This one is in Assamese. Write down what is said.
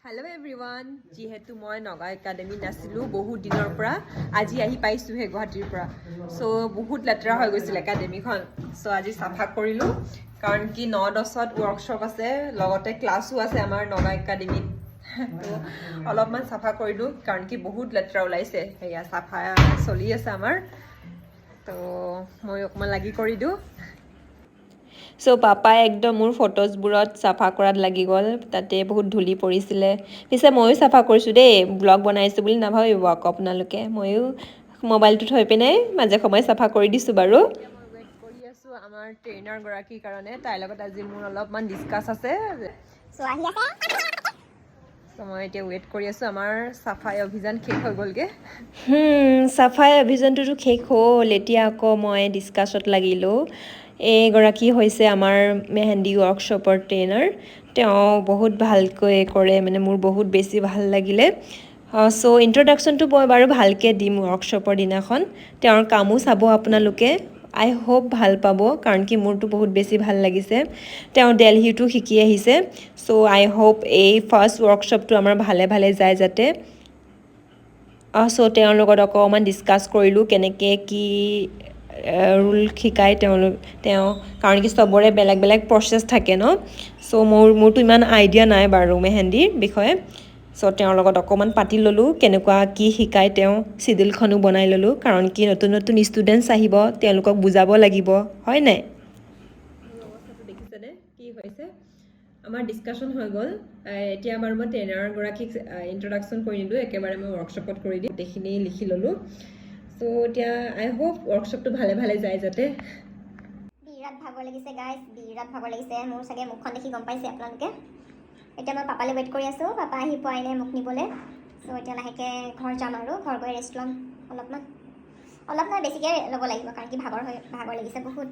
Hello' everyone. যিহেতু মই নগা একাডেমীত নাছিলোঁ বহুত দিনৰ পৰা, আজি আহি পাইছোঁহে গুৱাহাটীৰ পৰা। চ' বহুত লেতেৰা হৈ গৈছিল একাডেমীখন। চ' আজি চাফা কৰিলোঁ, কাৰণ কি 9:10ত ৱৰ্কশ্বপ আছে, লগতে ক্লাছো আছে আমাৰ নগা একাডেমীত। তো অলপমান চাফা কৰিলোঁ, কাৰণ কি বহুত লেতেৰা ওলাইছে। সেয়া চাফা চলি আছে আমাৰ। তো মই অকণমান লাগি কৰি দিওঁ। চ' পাপাই একদম মোৰ ফটোজবোৰত চাফা কৰাত লাগি গ'ল। তাতে বহুত ধূলি পৰিছিলে। পিছে ময়ো চাফা কৰিছোঁ দেই, ব্লগ বনাইছোঁ বুলি নাভাবিব আকৌ আপোনালোকে। ময়ো মোবাইলটো থৈ পিনে মাজে সময়ে চাফা কৰি দিছোঁ বাৰু। এতিয়া মই ৱেইট কৰি আছোঁ আমাৰ ট্ৰেইনাৰগৰাকীৰ কাৰণে। তাইৰ লগত আজি মোৰ অলপমান ডিছকাছ আছে। চ' আহি আছে। চ' মই এতিয়া ৱেইট কৰি আছোঁ। আমাৰ চাফাই অভিযান শেষ হৈ গ'লগৈ। চাফাই অভিযানটোতো শেষ হ'ল। এতিয়া আকৌ মই ডিছকাছত লাগিলোঁ। এইগৰাকী হৈছে আমাৰ মেহেন্দি ৱৰ্কশ্বপৰ ট্ৰেইনাৰ। তেওঁ বহুত ভালকৈ কৰে, মানে মোৰ বহুত বেছি ভাল লাগিলে। চ' ইণ্ট্ৰডাকশ্যনটো মই বাৰু ভালকৈ দিম ৱৰ্কশ্বপৰ দিনাখন। তেওঁৰ কামো চাব আপোনালোকে। আই হোপ ভাল পাব, কাৰণ কি মোৰতো বহুত বেছি ভাল লাগিছে। তেওঁ দেলহিতো শিকি আহিছে। চ' আই হোপ এই ফাৰ্ষ্ট ৱৰ্কশ্বপটো আমাৰ ভালে ভালে যায় যাতে। চ' তেওঁৰ লগত অকণমান ডিছকাছ কৰিলোঁ কেনেকৈ কি ৰুল শিকায় তেওঁলোক তেওঁ, কাৰণ কি চবৰে বেলেগ বেলেগ প্ৰচেছ থাকে ন। চ' মোৰতো ইমান আইডিয়া নাই বাৰু মেহেন্দিৰ বিষয়ে। চ' তেওঁৰ লগত অকণমান পাতি ল'লোঁ কেনেকুৱা কি শিকায় তেওঁ। চিডিউলখনো বনাই ল'লোঁ, কাৰণ কি নতুন নতুন ষ্টুডেণ্টছ আহিব, তেওঁলোকক বুজাব লাগিব, হয় নাই? মোৰ অৱস্থাটো দেখিছেনে কি হৈছে? আমাৰ ডিছকাশ্যন হৈ গ'ল। এতিয়া বাৰু মই ট্ৰেইনাৰগৰাকীক ইণ্ট্ৰডাকশ্যন কৰি নিদিওঁ, একেবাৰে মই ৱৰ্কশ্বপত কৰি দিম। গোটেইখিনি লিখি ল'লোঁ। চ' এতিয়া আই হোপ ৱৰ্কশ্বপটো ভালে ভালে যায় যাতে। বিৰাট ভাগৰ লাগিছে গাইজ, বিৰাট ভাগৰ লাগিছে মোৰ। চাগে মুখখন দেখি গম পাইছে আপোনালোকে। এতিয়া মই পাপালৈ ৱেইট কৰি আছোঁ। পাপা আহি পোৱাই নাই মোক নিবলৈ। চ' এতিয়া লাহেকৈ ঘৰ যাম আৰু ঘৰ গৈ ৰেষ্ট ল'ম অলপমান। অলপ নহয়, বেছিকৈ ল'ব লাগিব, কাৰণ কি ভাগৰ লাগিছে বহুত।